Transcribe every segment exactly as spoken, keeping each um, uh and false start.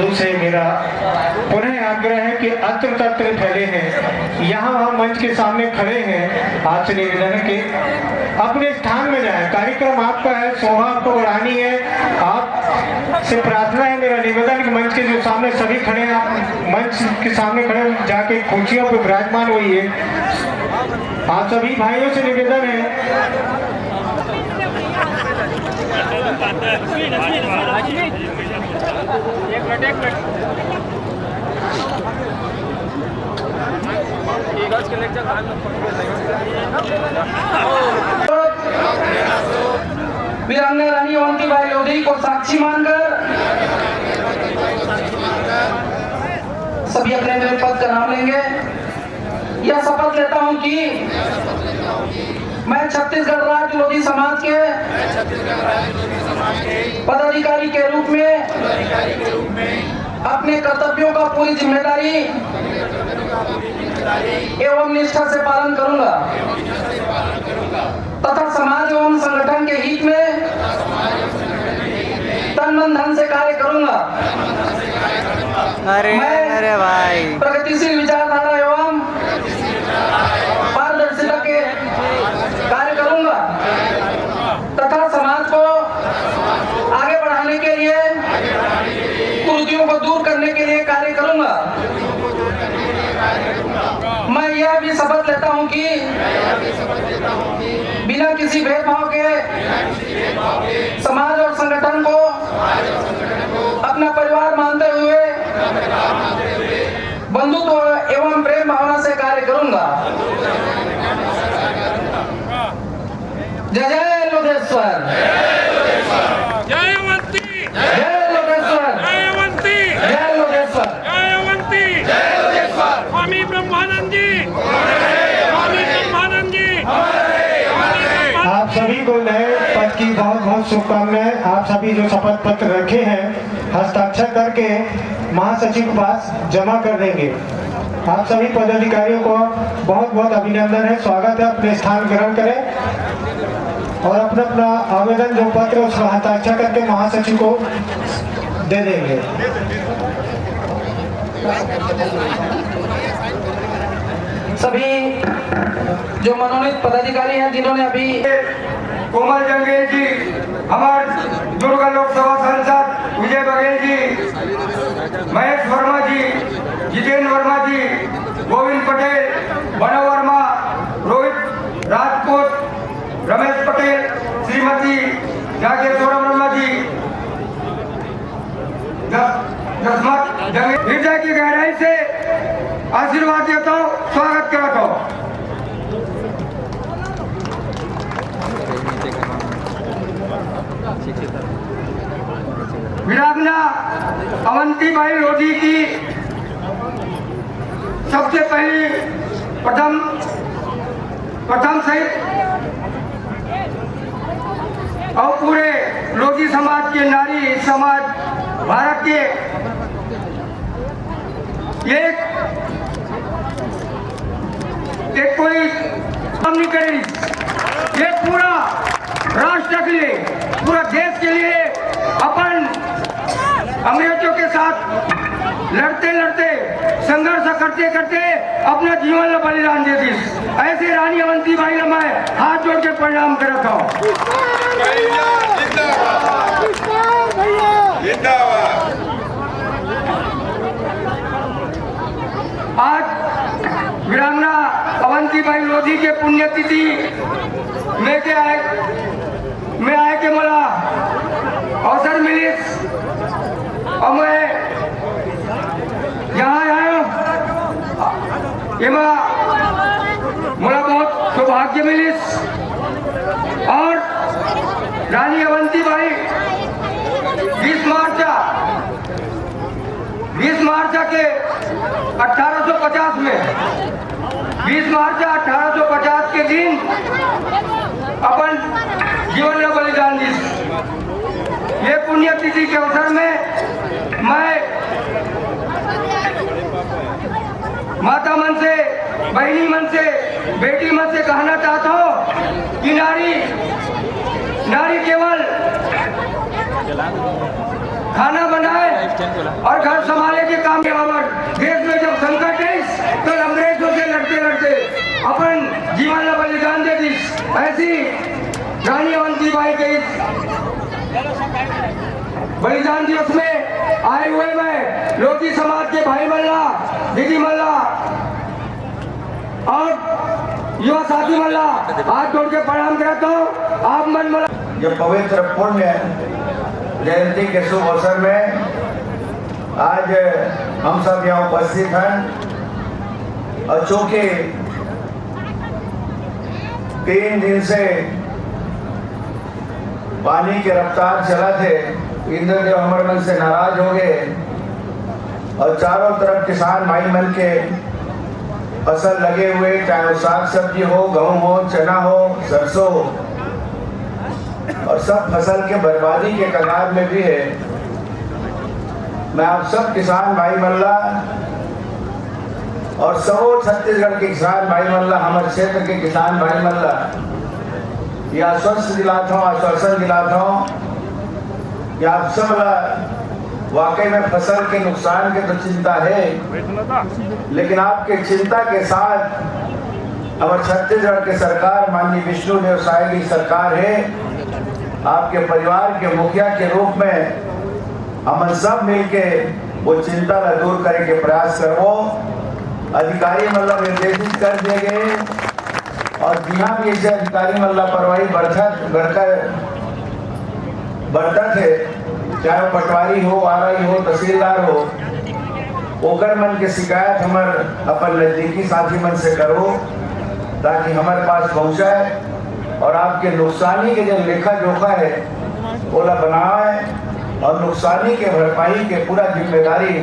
से मेरा पुनः आग्रह है कि अत्र तत्र फैले हैं, यहाँ वहाँ मंच के सामने खड़े हैं, आपसे निवेदन है कि अपने स्थान में जाएं। कार्यक्रम आपका है, शोभा आपको बढ़ानी है। आपसे प्रार्थना है, मेरा निवेदन कि मंच के जो सामने सभी खड़े हैं, आप मंच के सामने खड़े हो, जाके कुर्सियों पर विराजमान होइए। आप सभी भाइयों से निवेदन है। वीरांगना रानी अवंतीबाई लोधी को साक्षी मानकर सभी अपने अपने पद का नाम लेंगे। यह शपथ लेता हूं कि मैं छत्तीसगढ़ राज्य लोधी समाज के पदाधिकारी के रूप में अपने कर्तव्यों का पूरी जिम्मेदारी एवं निष्ठा से पालन करूंगा तथा समाज एवं संगठन के हित में तन मन धन से कार्य करूंगा। अरे, मैं अरे भाई। प्रगतिशील विचारधारा एवं पारदर्शिता के कार्य करूंगा तथा समाज को आगे बढ़ाने के लिए, कुरीतियों को दूर करने के लिए कार्य करूंगा। मैं यह भी शपथ लेता हूं कि बिना किसी भेदभाव के समाज और संगठन को अपना परिवार मानते हुए बंधुत्व एवं प्रेम भावना से कार्य करूंगा। जय जय लोधेश्वर। जय अवंती। जय लोधेश्वर। जय अवंती। जय लोधेश्वर। जय अवंती। स्वामी ब्रह्मानंद जी। स्वामी ब्रह्मानंद जी। आप सभी को नए पद की बहुत बहुत शुभकामनाएं। आप सभी जो शपथ पत्र रखे हैं, हस्ताक्षर करके महासचिव के पास जमा कर देंगे। आप सभी पदाधिकारियों को बहुत बहुत अभिनंदन है, स्वागत है। अपने स्थान ग्रहण करें और अपना अपना आवेदन जो पत्र, उसका हस्ताक्षर करके महासचिव को दे देंगे। सभी जो मनोनीत पदाधिकारी हैं, जिन्होंने अभी कोमल जंगेल जी, हमारे दुर्ग लोकसभा सांसद विजय बघेल जी, महेश वर्मा जी, जितेंद्र वर्मा जी, गोविंद पटेल, बनो वर्मा, रोहित राजपूत, रमेश पटेल, श्रीमती जागेश्वरम वर्मा जी, दस-, दसमत जंगे-, हृदय की गहराई से आशीर्वाद देता हूँ, स्वागत करता हूँ। वीरांगना अवंती बाई लोधी की सबसे पहली प्रथम, प्रथम सहित और पूरे लोधी समाज के, नारी समाज, भारत के एक, एक कोई काम नहीं करेगी। ये पूरा राष्ट्र के लिए, पूरा देश के लिए अपन अंग्रेजों के साथ लड़ते लड़ते, संघर्ष करते करते अपना जीवन ला बलिदान दे दिस। ऐसे रानी अवंती बाई ला मैं हाथ जोड़ के प्रणाम करत हूँ। जिंदाबाद। आज वीरांगना अवंती बाई लोधी के पुण्यतिथि में के आए, में आए के मोला अवसर मिलिस और मैं यहाँ आया हूँ। एमा मोला बहुत सौभाग्य मिलिस और रानी अवंती बाई बीस मार्च, बीस मार्च के अठारह सौ पचास में, बीस मार्च अठारह सौ पचास के दिन अपन जीवन ला बलिदान दिस। ये पुण्यतिथि के अवसर में मैं माता मन से, बहिनी मन से, बेटी मन से कहना चाहता हूँ कि नारी, नारी केवल खाना बनाए और घर संभाले के काम के बराबर देश में जब संकट है, तो अंग्रेजों से लड़ते लड़ते अपन जीवन ला बलिदान दे दिस। ऐसी रानी अवंतीबाई के इस बलिदान दिवस में आए हुए मैं लोधी समाज के भाई मन ला, दीदी मन ला और युवा साथी मन ला हाथ जोड़ के प्रणाम करत हूँ। आप मन मन ये पवित्र पुण्य जयंती के शुभ अवसर में आज हम सब यहाँ उपस्थित हैं और चूंकि तीन दिन से पानी के रफ्तार चलत हे, इंद्रदेव हमर मन से नाराज हो गए और चारों तरफ किसान भाई मन के फसल लगे हुए, चाहे वो साग सब्जी हो, गेहूं हो, चना हो, सरसों हो, और सब फसल के बर्बादी के कगार में भी है। मैं आप सब किसान भाई मन ला और सबो छत्तीसगढ़ के किसान भाई मन ला, हमर क्षेत्र के किसान भाई मन ला ये आश्वस्त दिलात हूँ, आश्वासन दिलात हूँ कि आप सब ला वाकई में फसल के नुकसान के तो चिंता है, लेकिन आपके चिंता के साथ हमर छत्तीसगढ़ के सरकार, माननीय विष्णु देव साय जी सरकार है, आपके परिवार के मुखिया के रूप में हमन सब मिलके वो चिंता ला दूर करे के प्रयास करबो। अधिकारी मन ला निर्देशित कर दिए गए और जिहाँ भी ऐसे अधिकारी मन ला लापरवाही बरतत, बरकर, बरतत हे, चाहे वो पटवारी हो, आरआई हो, तहसीलदार हो, ओकर मन के शिकायत हमर अपन नजदीकी साथी मन से करो, ताकि हमारे पास पहुँचाए और आपके नुकसानी के जो लेखा जोखा है, ओला बनाए और नुकसानी के भरपाई के पूरा जिम्मेदारी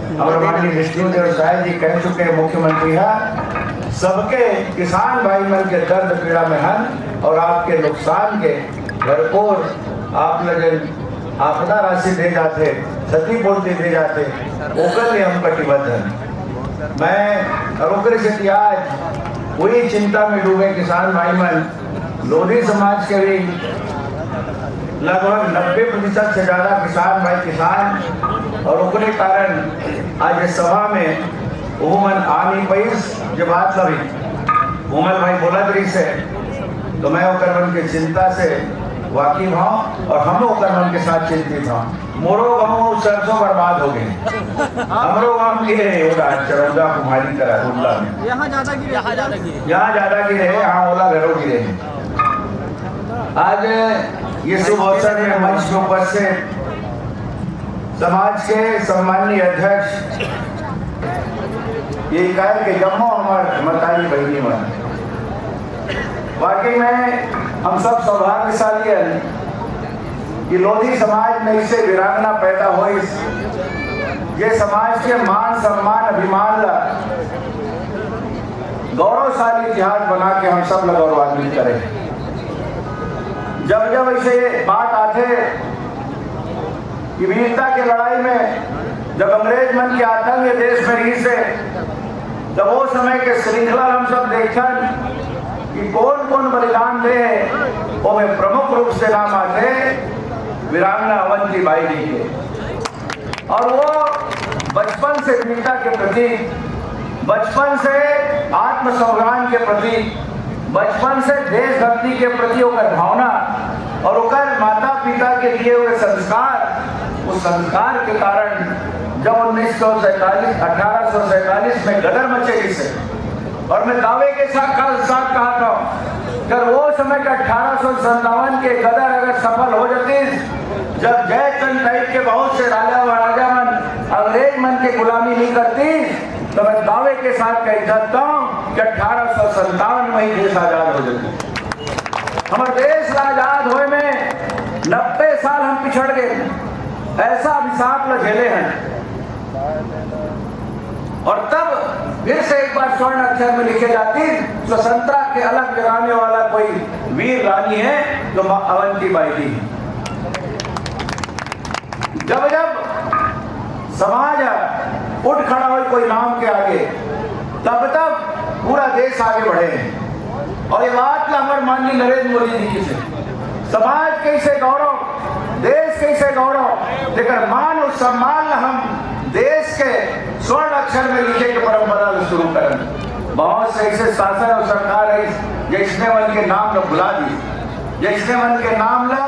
हमर माननीय विष्णुदेव साय जी कह चुके हैं, मुख्यमंत्री है, सबके किसान भाई मन के दर्द पीड़ा में हन और आपके नुकसान के भरपूर आप ला जेन आपदा राशि दे जाथे, क्षतिपूर्ति दे जाथे, ओकर लिए हम कटिबद्ध हन। मैं और ओकरे सेती आज वही चिंता में डूबे किसान भाई मन, लोधी समाज के भी लगभग नब्बे प्रतिशत से ज्यादा किसान भाई किसान, और ओकरे कारण आज इस सभा में वो मन आ नहीं पाइस। जब बात करी, कोमल भाई बोलत रहिस हे, तो मैं ओकर मन के चिंता से वाकिफ हूँ और हम ओकर मन के साथ चिंतित हूँ। मोरो गाँव सरसों बर्बाद हो गए, हमरो गाँव गिरे हे, ओला चरौदा कुमारी करा उल्ला में। यहाँ ज्यादा गिरे, यहाँ ज्यादा गिरे। यहाँ ज्यादा गिरे हे, यहाँ ओला घरो गिरे हे। आज ये शुभ अवसर में मंच में उपस्थित समाज के सम्माननीय अध्यक्ष, ये इकाई के जम्मो हमर मतारी बहिनी मन, वाकई में हम सब सौभाग्यशाली हन कि लोधी समाज में इसे वीरांगना पैदा होइस, ये समाज के मान सम्मान अभिमान ला गौरवशाली इतिहास बना के हम सब ला गौरवान्वित करे। जब जब ऐसे बात आथे कि वीरता के लड़ाई में जब अंग्रेज मन के आतंक ये देश में रहिस हे, तब वो समय के श्रृंखला हम सब देखन कि कौन कौन बलिदान दे हे, ओमे प्रमुख रूप से नाम आथे वीरांगना अवंती बाई जी के। और वो बचपन से वीरता के प्रतीक, बचपन से आत्मसम्मान के प्रतीक, बचपन से देशभक्ति के प्रति ओकर भावना और ओकर माता पिता के दिए हुए संस्कार, उस संस्कार के कारण जब उन्नीस सौ सैंतालीस, अठारह सौ सैंतालीस में गदर मचे रहिस हे, और मैं दावे के साथ, साथ कहा था, अगर वो समय का अठारह सौ संतावन के गदर अगर सफल हो जाती, जब जयचंद टाइप के बहुत से राजा महाराजा मन अंग्रेज मन के गुलामी नहीं करती, तो मैं दावे के साथ कह सकता हूँ कि अठारह सौ संतावन में ही देश आजाद हो जाती। हमारे देश ला आजाद होए में नब्बे साल हम पिछड़ गए, ऐसा अभिशाप ला झेले हैं। और तब फिर से एक बार स्वर्ण अक्षर में लिखे जाती, स्वतंत्रता के अलख जगाने वाला कोई वीर रानी है, तो माँ अवंती बाई जी है। जब जब समाज उठ खड़ा हो कोई नाम के आगे, तब तब पूरा देश आगे बढ़े। और ये बात ला हमारे माननीय नरेंद्र मोदी जी की से, समाज के इसे गौरव, देश कैसे गौरव, जेकर मान और सम्मान ला हम देश के स्वर्ण अक्षर में लिखे के परंपरा ला शुरू करन। बहुत से ऐसे शासन और सरकार है, जैसने मन के नाम ला भुला दी, जैसने मन के नाम ला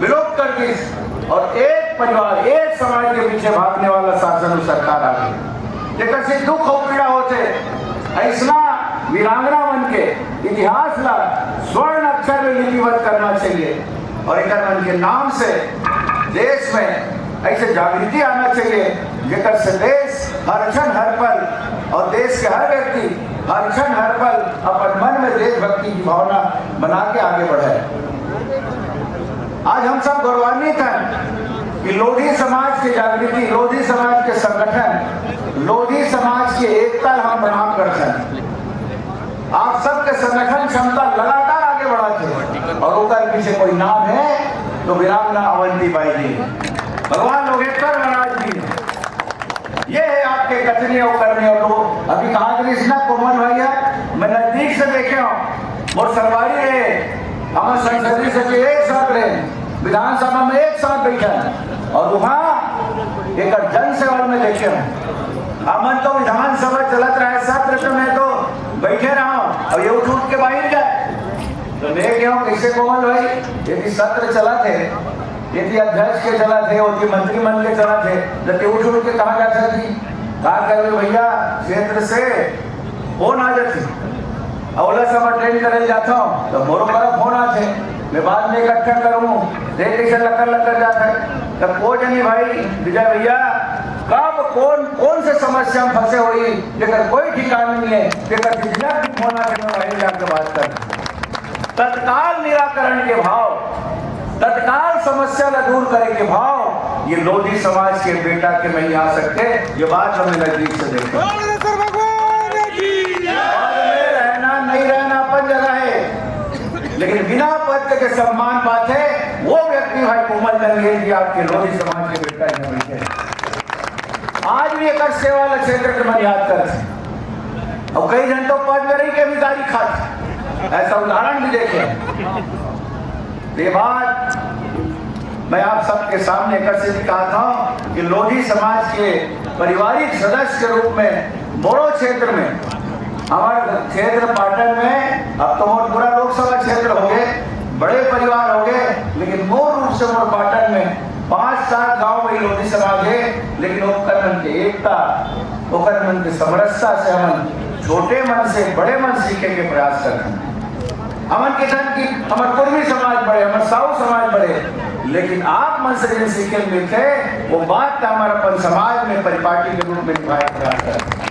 विलोप कर दी, और एक परिवार, एक समाज के पीछे भागने वाला शासन और सरकार आ गई। जेकर से दुख और पीड़ा होते, ऐसना वीरांगना मन के इतिहास ला स्वर्ण अक्षर में लिपिबद्ध करना चाहिए और एकर मन के नाम से देश में ऐसे जागृति आना चाहिए, जेकर से देश हर क्षण हर पल और देश के हर व्यक्ति हर क्षण हर पल अपन मन में देशभक्ति की भावना बना के आगे बढ़े। आज हम सब गौरवान्वित हैं कि लोधी समाज के जागृति, लोधी समाज के संगठन, लोधी समाज के एकता ला हम प्रणाम करते हैं। आप सबके संगठन क्षमता लगातार आगे बढ़त हे और ओकर पीछे कोई नाम है तो वीरांगना अवंती बाई जी, भगवान लोकेश्वर महाराज जी। ये है आपके कथनी और करनी। और लोग अभी कहा कि इसना कोमल भैया, मैं नजदीक से देखे हूँ, मोर संगवारी रहे, हमर संसदीय सचिव एक साथ रहे, विधानसभा में एक साथ बैठे हैं और वहाँ एक जनसेवा में देखे हूँ। हमन तो विधानसभा चलत रहे, सत्र में तो बैठे रहो, अब ये उठ उठ के बाहिर जाए। तो मैं कहूँ, कैसे कोमल भाई, यदि सत्र चलत हे, यदि अध्यक्ष के चलत हे, यदि मंत्री मन के चलत हे, तो ते उठ उठ के कहाँ जात हे जी? का करबे भैया, क्षेत्र से फोन आ जाथे, अउ ओला सब अटेंड करे जाथव, तो मोरो करा फोन आथे, मैं बाद में इकट्ठा करूँ, देख कैसे लकर लकर जात हे। तो को जनी भाई विजय भैया, कब कौन कौन से समस्या में फंसे होही, जेकर कोई ठिकाना नहीं है, जेकर जितना भी फोन आथे, मैं वहीं जाके बात कर। तत्काल निराकरण के भाव, तत्काल समस्या ला दूर करे के भाव, ये लोधी समाज के बेटा के में ही आ सकथे। ये बात हमें नजदीक से देखना। भगवान की जय। पद में रहना नहीं रहना अपन जगह है, लेकिन बिना पद के सम्मान पाथे, वो व्यक्ति भाई कोमल डंगेल जी आपके लोधी समाज के बेटा ही बैठे हैं। आज भी एक सेवा ला क्षेत्र के मन याद करथे, और कई जन तो पद में रही के भी गारी खाथे, ऐसा उदाहरण भी देखे। ये बात मैं आप सबके सामने एकत्रित कहा था कि लोधी समाज के पारिवारिक सदस्य के रूप में मोरो क्षेत्र में, हमारे क्षेत्र पाटन में, अब तो मोर पूरा लोकसभा क्षेत्र हो गए, बड़े परिवार हो गए, लेकिन मूल रूप से मोर पाटन में पांच सात गांव में लोधी समाज है, लेकिन ओकर मन के एकता, ओकर मन के समरसता से हमन छोटे मन से बड़े मन सीखे के प्रयास करथन। हमन के धन की हमर कुर्मी समाज बड़े, हमर साहू समाज बड़े, लेकिन आप मन से जिन सीखे मिलथे, वो बात का हमारा अपन समाज में परिपाटी के रूप में निभाए के प्रयास करथन।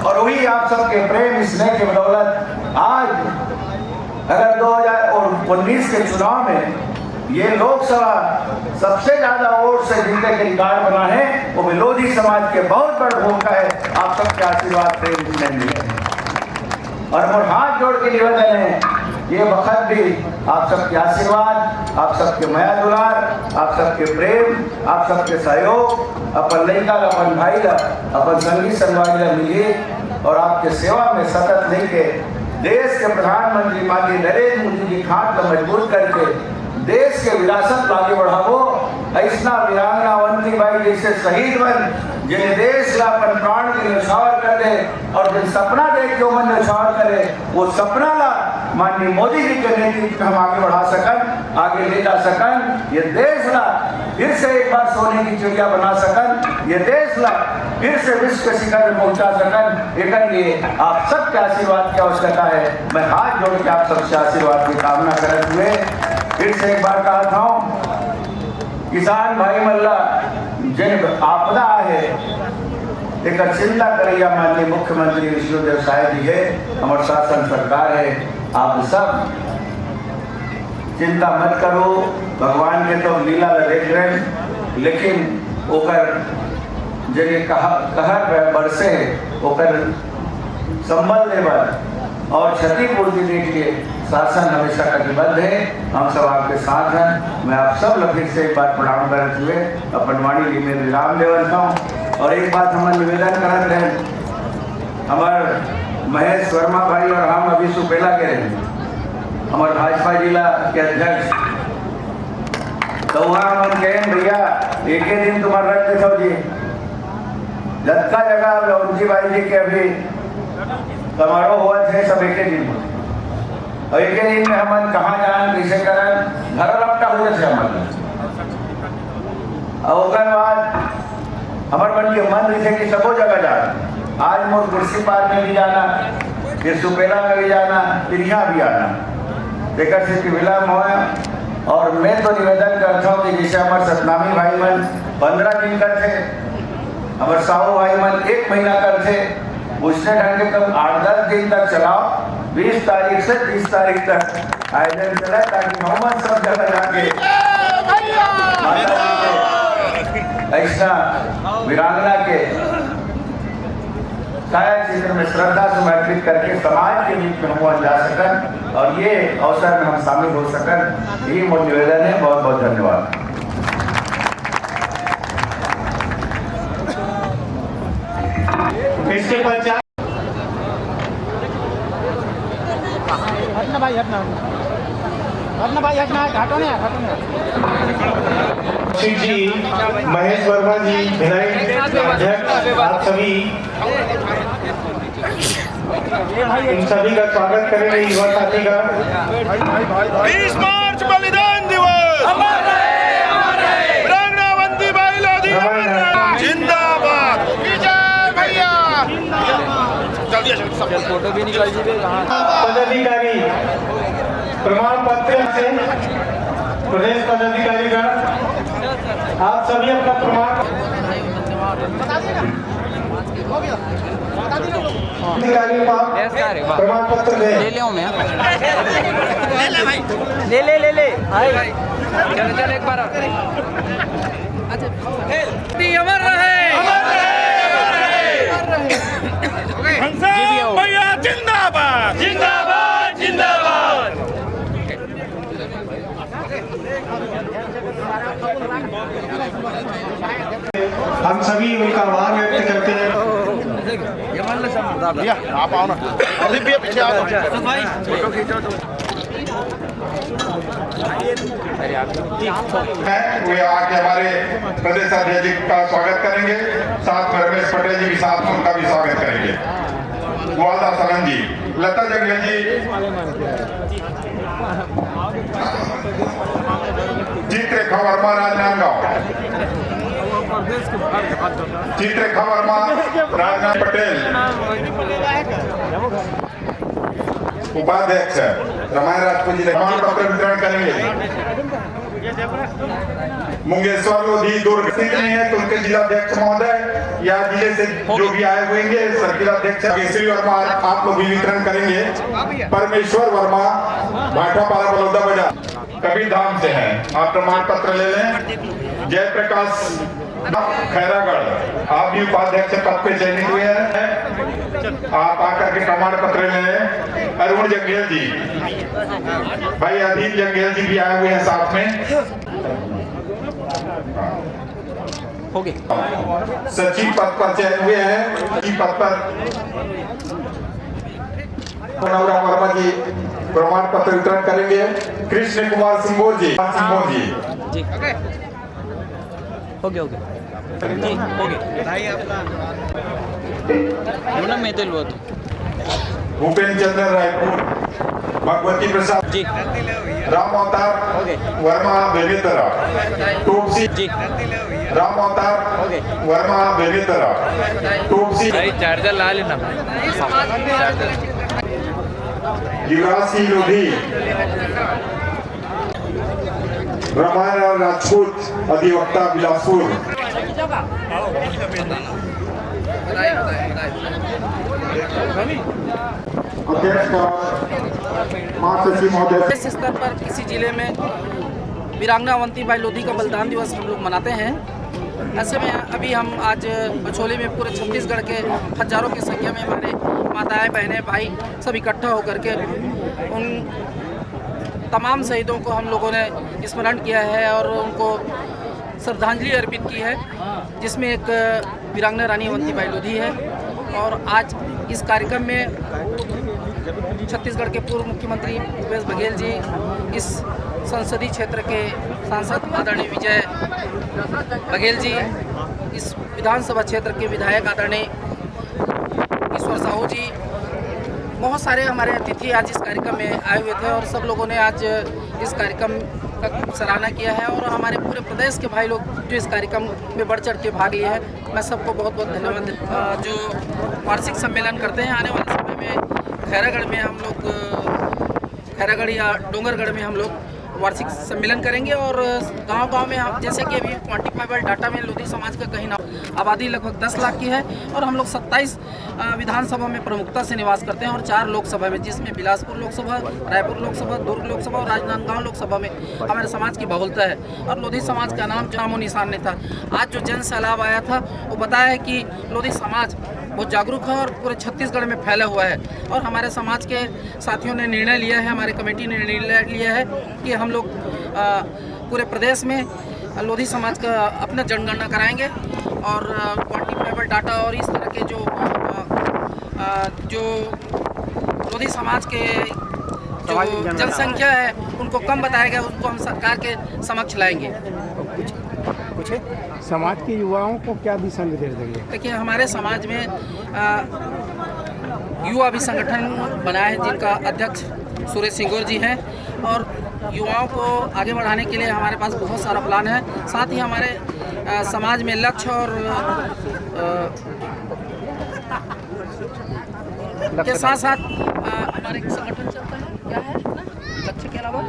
और वही आप सबके प्रेम स्नेह के बदौलत आज अगर दो हज़ार उन्नीस के चुनाव में ये लोकसभा सबसे ज्यादा वोट से जीतने के रिकॉर्ड बना है, वो भी लोधी समाज के बहुत बड़ भूमिका है। आप सबके आशीर्वाद प्रेम से मिले। और मोर हाथ जोड़ के निवेदन है, ये वक्त भी आप सबके आशीर्वाद, आप सबके मया दुलार, आप सबके प्रेम, आप सबके सहयोग, अपन लइका ला, अपन भाई ला, अपन संगी संगवारी ला मिली और आपके सेवा में सतत लेके देश के प्रधानमंत्री माननीय नरेंद्र मोदी जी के हाथ ला मजबूत करके देश के विरासत ला आगे बढ़ाबो। ऐसना वीरांगना अवंती बाई जैसे शहीद मन, जिन्हें देश ला अपन प्राण के न्यौछावर कर दे और जिन सपना देख के मन न्यौछावर करे, वो सपना ला माननीय मोदी जी के नेतृत्व में हम आगे बढ़ा सकन, आगे ले जा सकन, ये देश ला फिर से एक बार सोने की चिड़िया बना सकन, ये देश ला फिर से विश्व के शिखर में पहुंचा सकन। एकर लिए आप सबके आशीर्वाद की आवश्यकता है। मैं हाथ जोड़ के आप सबसे आशीर्वाद की कामना करत हुए फिर से एक बार कहा था, किसान भाई मन ला जेन आपदा आहे, एकर चिंता करैया माननीय मुख्यमंत्री विष्णुदेव साय जी है, हमर शासन सरकार है, आप सब चिंता मत करो। भगवान के तो लीला ला देख रहे हैं, लेकिन ओकर जेन कहा-, कहर बरसे है, ओकर संबल ले बर और क्षतिपूर्ति देख के शासन हमेशा कटिबद्ध है। हम सब आपके साथ हैं। मैं आप सब ला फिर से एक बार प्रणाम करत हुए अपन वाणी जी में विराम देवत हूँ। और एक बात हमर निवेदन करत रहे, हमर महेश वर्मा भाई और हम अभी सुपेला के रहे, हमर भाजपा जिला के अध्यक्ष तो वहाँ हमन कहेन, "भैया, एके दिन तुम्हार रख देथव जी।" जतका जगह अब अवंती बाई जी के अभी समारोह होवत हे, सब एके दिन होथे। अउ एके दिन में हमन कहाँ जान, कइसे करन, घर लपटा हो जाथे हमन। अउ ओकर बाद हमर मन के मन रहिथे कि सबो जगह जाना। आज मोर कुर्सी पार में भी जाना, फिर सुपेला में भी जाना, फिर यहाँ भी आना। तेकर से कि विलम्ब होय। और मैं तो निवेदन करता हूँ कि जैसे हमर सतनामी भाई मन पंद्रह दिन करथे, हमर साहू भाई मन एक महीना करथे, उसने ढंग के कम आठ दस दिन तक चलाओ। बीस तारीख से तीस तारीख तक आयोजन चले, ताकि हम सब जगह जाके माता जी के ऐसा वीरांगना के छाया चित्र में श्रद्धा समर्पित करके समाज के बीच में हम जा सकन और ये अवसर में हम शामिल हो सकन। यही मोर निवेदन है। बहुत बहुत धन्यवाद। इसके पश्चात हटना भाई, हटना, हटना। हटना भाई, हटना, हटो ना, हटो ना। कौशिक जी, महेश वर्मा जी, भिलाई अध्यक्ष, आप सभी, इन सभी का स्वागत करेंगे युवा साथी का। बीस मार्च बलिदान दिवस। अमर रहे, अमर रहे। वीरांगना अवंती बाई लोधी अमर रहे। जिंदाबाद। विजय भैया। जल्दी आ, जल्दी, सब फोटो भी निकाल दीजिए। पदाधिकारी प्रमाण पत्र से प्रदेश पदाधिकारी का आप सभी अपना प्रमाण अधिकारी का प्रमाण पत्र दें। ले ले ले ले भाई। चल चल एक बार और। अमर रहे। घनश्याम भैया जिंदाबाद। जिंदाबाद, जिंदाबाद। हम सभी उनका आभार व्यक्त करते हैं। भैया, आप आओ ना। प्रदीप भैया, पीछे आओ ना। हैं, वे आके हमारे प्रदेश अध्यक्ष जी का स्वागत करेंगे। साथ में रमेश पटेल जी भी साथ में उनका भी स्वागत करेंगे। ग्वालदास आनंद जी, लता जंगल जी, चित्ररेखा वर्मा राजनांदगांव, चित्ररेखा वर्मा, राजनांद पटेल, उपाध्यक्ष रामायण राजपूत जी प्रमाण पत्र वितरण करेंगे। मुंगेश्वर लोधी दुर्ग स्थित नहीं है, तो उनके जिला अध्यक्ष महोदय या जिले से जो भी आए हुएंगे, सर्किल अध्यक्ष केसरी वर्मा आप लोग भी वितरण करेंगे। परमेश्वर वर्मा, भाटापारा, बलौदा बाजार, कबीर धाम से हैं, आप प्रमाण पत्र ले लें। जयप्रकाश खैरागढ़, आप भी उपाध्यक्ष पद पे चयनित हुए हैं, आप आकर के प्रमाण पत्र ले लें। अरुण जंगेल जी, भाई अधीन जंगेल जी भी आए हुए हैं साथ में। हो गए। सचिव पद पर चयन हुए हैं, सचिव पद पर मनोहर वर्मा जी प्रमाण पत्र वितरण करेंगे। कृष्ण कुमार सिंगोर जी, सिंगोर जी। जी। हो गया, हो गया। जी, हो गया। बोला, मैं तो लुआ तू। भूपेंद्र चंद्र रायपुर, भगवती प्रसाद जी। राम अवतार हो गए। वर्मा बेमेतरा, टोपसी जी। राम अवतार हो गए। वर्मा बेमेतरा, टोपसी। भाई, चार्जर ला लेना। युवराज सिंह लोधी, रामायण राजपूत, अधिवक्ता, बिलासपुर। अध्यक्ष और महासचिव महोदय। इस स्तर पर किसी जिले में वीरांगना अवंती बाई लोधी का बलिदान दिवस हम लोग मनाते हैं। ऐसे में अभी हम आज बछोली में पूरे छत्तीसगढ़ के हजारों की संख्या में हमारे माताएं, बहनें, भाई सब इकट्ठा होकर के उन तमाम शहीदों को हम लोगों ने स्मरण किया है और उनको श्रद्धांजलि अर्पित की है, जिसमें एक वीरांगना रानी अवंती बाई लोधी है। और आज इस कार्यक्रम में छत्तीसगढ़ के पूर्व मुख्यमंत्री भूपेश बघेल जी, इस संसदीय क्षेत्र के सांसद आदरणीय विजय बघेल जी, इस विधानसभा क्षेत्र के विधायक आदरणीय ईश्वर साहू जी, बहुत सारे हमारे अतिथि आज इस कार्यक्रम में आए हुए थे और सब लोगों ने आज इस कार्यक्रम का खूब सराहना किया है और हमारे पूरे प्रदेश के भाई लोग जो इस कार्यक्रम में बढ़ चढ़ के भाग लिए हैं, मैं सबको बहुत बहुत धन्यवाद देता हूँ। अ, जो वार्षिक सम्मेलन करते हैं, आने वाले समय में खैरागढ़ में हम लोग, अ, खैरागढ़ या डोंगरगढ़ में हम लोग वार्षिक सम्मेलन करेंगे और गांव-गांव में हम, जैसे कि अभी क्वांटिफाइबल डाटा में लोधी समाज का कहीं ना, आबादी लगभग दस लाख की है और हम लोग सत्ताईस, अ, विधानसभा में प्रमुखता से निवास करते हैं और चार लोकसभा में, जिसमें बिलासपुर लोकसभा, रायपुर लोकसभा, दुर्ग लोकसभा और राजनांदगांव लोकसभा में हमारे समाज की बहुलता है और लोधी समाज का नाम नामो निशान नहीं था। आज जो जन सैलाब आया था, वो बताया है कि लोधी समाज बहुत जागरूक है और पूरे छत्तीसगढ़ में फैला हुआ है और हमारे समाज के साथियों ने निर्णय लिया है, हमारी कमेटी ने निर्णय लिया है कि हम लोग, अ, पूरे प्रदेश में लोधी समाज का अपना जनगणना कराएंगे और, अ, क्वांटिफाइबल डाटा और इस तरह के जो, अ, अ, जो लोधी समाज के जो जनसंख्या है, उनको कम बताया गया, उनको हम सरकार के समक्ष लाएंगे। कुछ कुछ समाज के युवाओं को क्या दिशा निर्देश देंगे? देखिए, हमारे समाज में, अ, युवा भी संगठन बना है, जिनका अध्यक्ष सुरेश सिंगोर जी हैं और युवाओं को आगे बढ़ाने के लिए हमारे पास बहुत सारा प्लान है। साथ ही हमारे, अ, समाज में लक्ष्य और, अ, के साथ साथ, अ, हमारे संगठन चलता है, क्या है अपना लक्ष्य के अलावा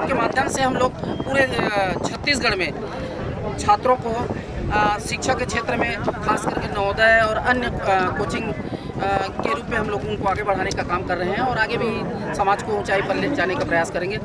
के माध्यम से हम लोग पूरे, अ, छत्तीसगढ़ में छात्रों को, अ, शिक्षा के क्षेत्र में, खास करके नवोदय और अन्य, अ, कोचिंग, अ, के रूप में हम लोग उनको आगे बढ़ाने का काम कर रहे हैं और आगे भी समाज को ऊंचाई पर ले जाने का प्रयास करेंगे।